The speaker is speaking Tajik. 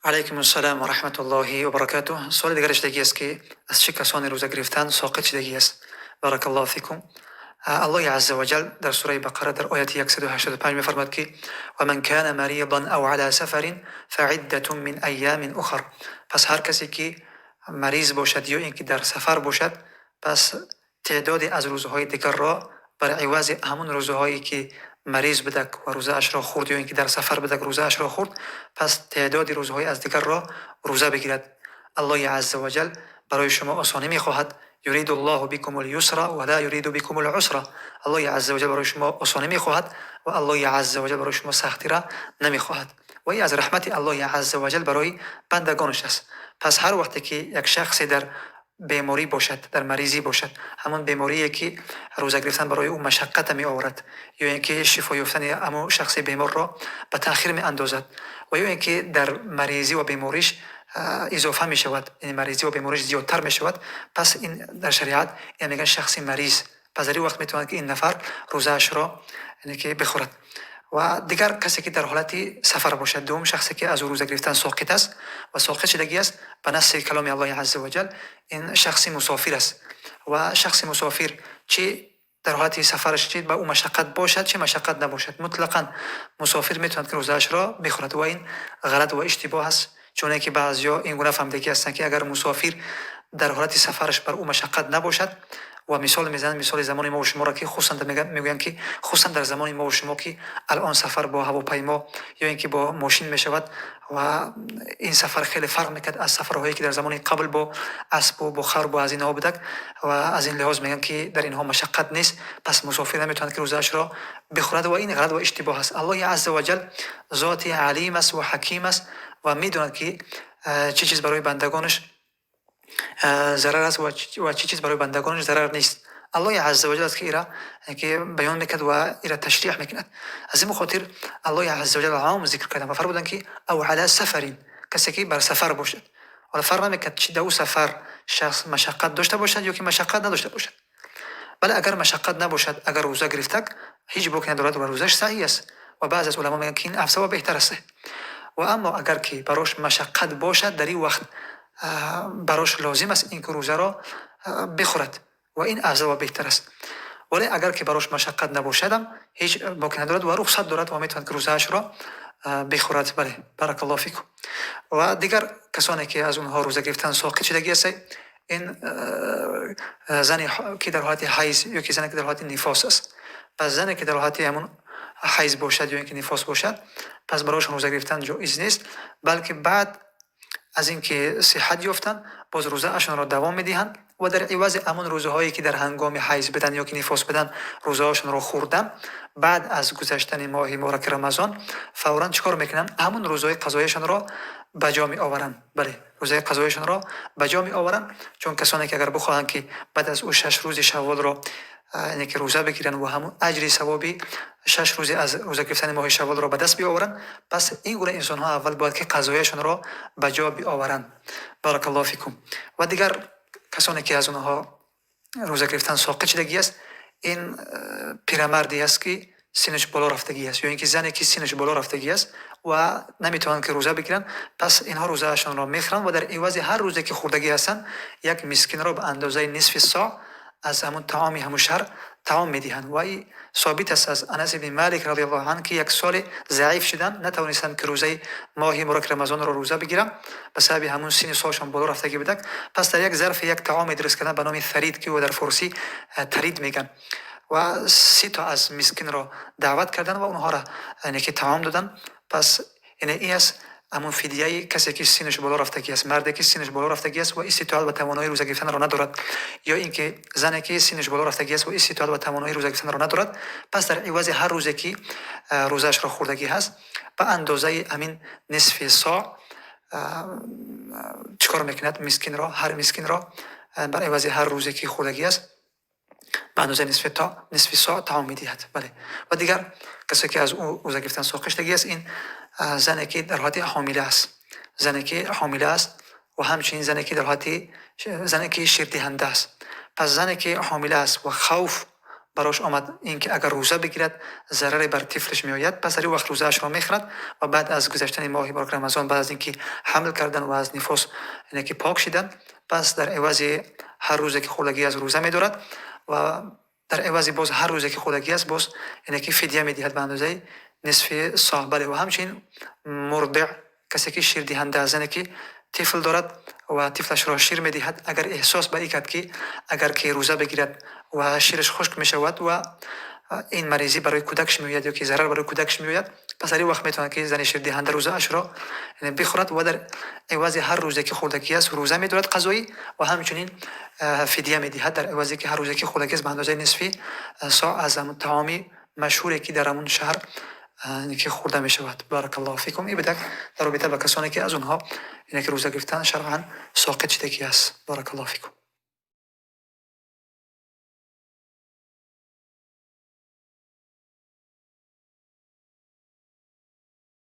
Алайкум ассалом ва раҳматуллоҳи ва баракатуҳ. Суоли дигараш дагӣ аст, ки аз чӣ касоне рӯза гирифтан соқит шудагӣ аст? Баракаллоҳу фикум. Аллоҳи азза ва ҷал дар сураи Бақара дар ояти 185 мефармояд, ки ва ман кана маридан ав ала сафарин фаиддатун мин айёмин ухар. Пас ҳар касе ки мариз бошад ё ин ки дар сафар бошад, пас теъдоде аз рӯзҳои дигарро бар ивази ҳамон рӯзҳое ки мариз будак ва рӯзаашро хӯрд ё ин ки дар сафар будак рӯзаашро хӯрд, пас теъдоди рӯзҳои аз дигарро рӯза бигирад. Аллоҳи азза ва ҷал барои шумо осонӣ мехоҳад. Юридуллоҳу бикумул юсра ва ла юриду бикумул усра. Аллоҳи азза ва ҷал барои шумо осонӣ мехоҳад ва Аллоҳи азза ва ҷал барои шумо сахтиро намехоҳад. Ва ин аз раҳмати Аллоҳи азза ва ҷал барои бандагонаш аст. Пас ҳар вақте ки як шахсе дар беморӣ бошад, дар маризӣ бошад, ҳамон беморие ки рӯза гирифтан барои ӯ машаққат меоварад ё ин ки шифо ёфтани ҳамон шахси беморро ба таъхир меандозад ва ё ин ки дар маризӣ ва бемориш изофа мешавад, яъне маризӣ ва бемориш зиёдтар мешавад, пас ин дар шариат ин мегӯянд шахси мариз. Пас дар ин вақт метавонад, ки ин нафар рӯзаашро, яъне ки, бихӯрад. Ва дигар касе ки дар ҳолати сафар бошад, дуввум шахсе ки аз ӯ рӯза гирифтан соқит аст ва соқит шудагӣ аст, ба насси каломи Аллоҳи азза ва ҷал ин шахси мусофир аст. Ва шахси мусофир чӣ дар ҳолати сафараш, чӣ ба ӯ машаққат бошад, чӣ машаққат набошад, мутлақан мусофир метавонад, ки рӯзаашро бихӯрад. Ва ин ғалат ва иштибоҳ аст, чуне ки баъзеҳо ин гуна фаҳмидагӣ ҳастанд, ки агар мусофир дар ҳолати сафараш бар ӯ машаққат набошад, ва мисол мезананд, мисоли замони мо ва шуморо, ки хусусан мегӯянд, ки хусусан дар замони мо ва шумо, ки алон сафар бо ҳавопаймо ё ин ки бо мошин мешавад ва ин сафар хеле фарқ мекард аз сафарҳое ки дар замони қабл бо асбу бо хар бо аз инҳо будак, ва аз ин лиҳоз мегӯянд, ки дар инҳо машаққат нест, пас мусофир наметавонад, ки рӯзаашро бихӯрад. Ва ин ғалат ва иштибоҳ аст. Аллоҳи азза ва ҷал зоти алим аст ва ҳаким аст ва медонад, ки чӣ чиз барои бандагонаш зарар аст ва чӣ чиз барои бандагонаш зарар нест. Аллоҳи азза ва ҷал аст, ки ира ки баён мекард ва ира ташриҳ мекунад. Аз ин хотир Аллоҳи азза ва ҷал ом зикр карданд ва фармуданд, ки ав ала сафарин, касе ки бар сафар бошад. Ҳоло фарқ намекард, чи дар ӯ сафар шахс машаққат дошта бошад ё ки машаққат надошта бошад. Бале, агар машаққат набошад, агар рӯза гирифтак, ҳеҷ боке надорад ва рӯзаш саҳӣ аст. Ва баъзе аз уламо мегӯянд, ки ин афзал ва беҳтар аст. Ва аммо агар ки барош машаққат бошад, дар ин вақт барош лозим аст ин ки рӯзаро бихӯрад ва ин афзал ва беҳтар аст. Вале агар ки барош машаққат набошадам, ҳеҷ боке надорад ва рухсат дорад ва метавонад, ки рӯзаашро бихӯрад. Бале, баракаллоҳу фикум. Ва дигар касоне ки аз онҳо рӯза гирифтан соқит шудагӣ аст, ин зане ки дар ҳолати ҳайз ё ки зане ки дар ҳолати нифос аст. Пас зане ки дар ҳолати ҳамон ҳайз бошад ё ин ки нифос бошад, пас барошон рӯза гирифтан ҷоиз нест, балки баъд аз ин ки сиҳат ёфтанд, боз рӯзаашонро давом медиҳанд ва дар ивази ҳамон рӯзаҳое ки дар ҳангоми ҳайз будан ё ки нифос будан рӯзаҳошонро хӯрдан, баъд аз гузаштани моҳи мубораки Рамазон фавран чӣ кор мекунанд? Ҳамон рӯзаҳои қазояшонро ба ҷо меоваранд. Бале, рӯзаи қазояшонро ба ҷо меоваранд, чун касоне ки агар бихоҳанд, ки баъд аз ӯ 6 рӯзи шавволро, яъне ки, рӯза бигиранд ва ҳамон аҷри савоби 6 рӯзи аз рӯза гирифтани моҳи шавволро ба даст биоваранд, пас ин гуна инсонҳо аввал бояд, ки қазояшонро ба ҷо биоваранд. Баракаллоҳу фикум. Ва дигар касоне ки аз онҳо рӯза гирифтан соқит шудагӣ аст, ин пирамарде аст, ки синнаш боло рафтагӣ аст, ё ин ки зане ки синнаш боло рафтагӣ аст ва наметавонанд, ки рӯза бигиранд, пас инҳо рӯзаашонро мехӯранд ва дар ивази ҳар рӯзе ки хӯрдагӣ ҳастанд, як мискинро ба андозаи нисфи соъ аз ҳамун таоми ҳамун шаҳр таом медиҳанд. Ва ин собит аст аз Анас ибни Малик радиаллоҳу анҳу, ки як соле заиф шуданд, натавонистанд, ки рӯзаи моҳи мубораки Рамазонро рӯза бигиранд ба сабаби ҳамун синни солшон боло рафтагӣ будак. Пас дар як зарфи як таоме дуруст кардан ба номи фарид, ки ӯ дар форсӣ тарид мегӯянд, ва 30 то аз мискинро даъват карданд ва онҳоро, яъне ки, таом доданд. Пас яъне ин аст ҳамон фидияи касе ки синнаш боло рафтагӣ аст, марде ки синнаш боло рафтагӣ аст ва иститоат ва тавоноии рӯза гирифтанро надорад, ё ин ки зане ки синнаш боло рафтагӣ аст ва иститоат ва тавоноии рӯза гирифтанро надорад. Пас дар ивази ҳар рӯзе ки рӯзаашро хӯрдагӣ ҳаст, ба андозаи ҳамин нисфи соъ чӣ кор мекунад? Мискинро, ҳар мискинро бар ивази ҳар рӯзе ки хӯрдагӣ аст, ба андозаи нисфи соъ таом медиҳад. Бале, ва дигар касе ки аз ӯ рӯза гирифтан соқит шудагӣ аст, ин зане ки дар ҳолати ҳомила аст, зане ки ҳомила аст ва ҳамчунин зане ки дар ҳолати зане ки ширдиҳанда аст. Пас зане ки ҳомила аст ва хавф Барош омад инки агар рӯза бигирад, зараре бар тифлаш меояд, пас дар ин вақт рӯзаашро мехӯрад ва баъд аз гузаштани моҳи муборак Рамазон, баъд аз инки ҳамл кардан ва аз нифос, яъне ки пок шудан, пас дар ивази ҳар рӯзе ки хӯрдагӣ аз рӯза медорад ва дар ивази боз ҳар рӯзе ки хӯрдагӣ аст, боз яъне ки фидя медиҳад ба андозаи нисфи соъ. Бале, ва ҳамчунин мурдиъ, касе ки ширдиҳанда аст, зане ки тифл дорад ва тифлашро шир медиҳад, агар эҳсос ба ин кард, ки агар ки рӯза бигирад ва шираш хушк мешавад ва ин маризӣ барои кӯдакаш меояд ё ки зарар барои кӯдакаш меояд, пас дар ин вақт метавонад, ки зани ширдиҳанда рӯзаашро, яъне, бихӯрад ва дар ивази ҳар рӯзе ки хӯрдагӣ аст, рӯза медорад қазоӣ ва ҳамчунин фидя медиҳад дар ивазе ки ҳар рӯзе ки хӯрдагӣ аст ба андозаи нисфи соъ аз ҳамон таоми машҳуре, ки дар ҳамон шаҳр ки хӯрда мешавад. Баракаллоҳу фикум. Ин будак дар робита ба касоне, ки аз онҳо, яъне ки, рӯза гирифтан шаръан соқит шудагӣ аст. Баракаллоҳу фикум.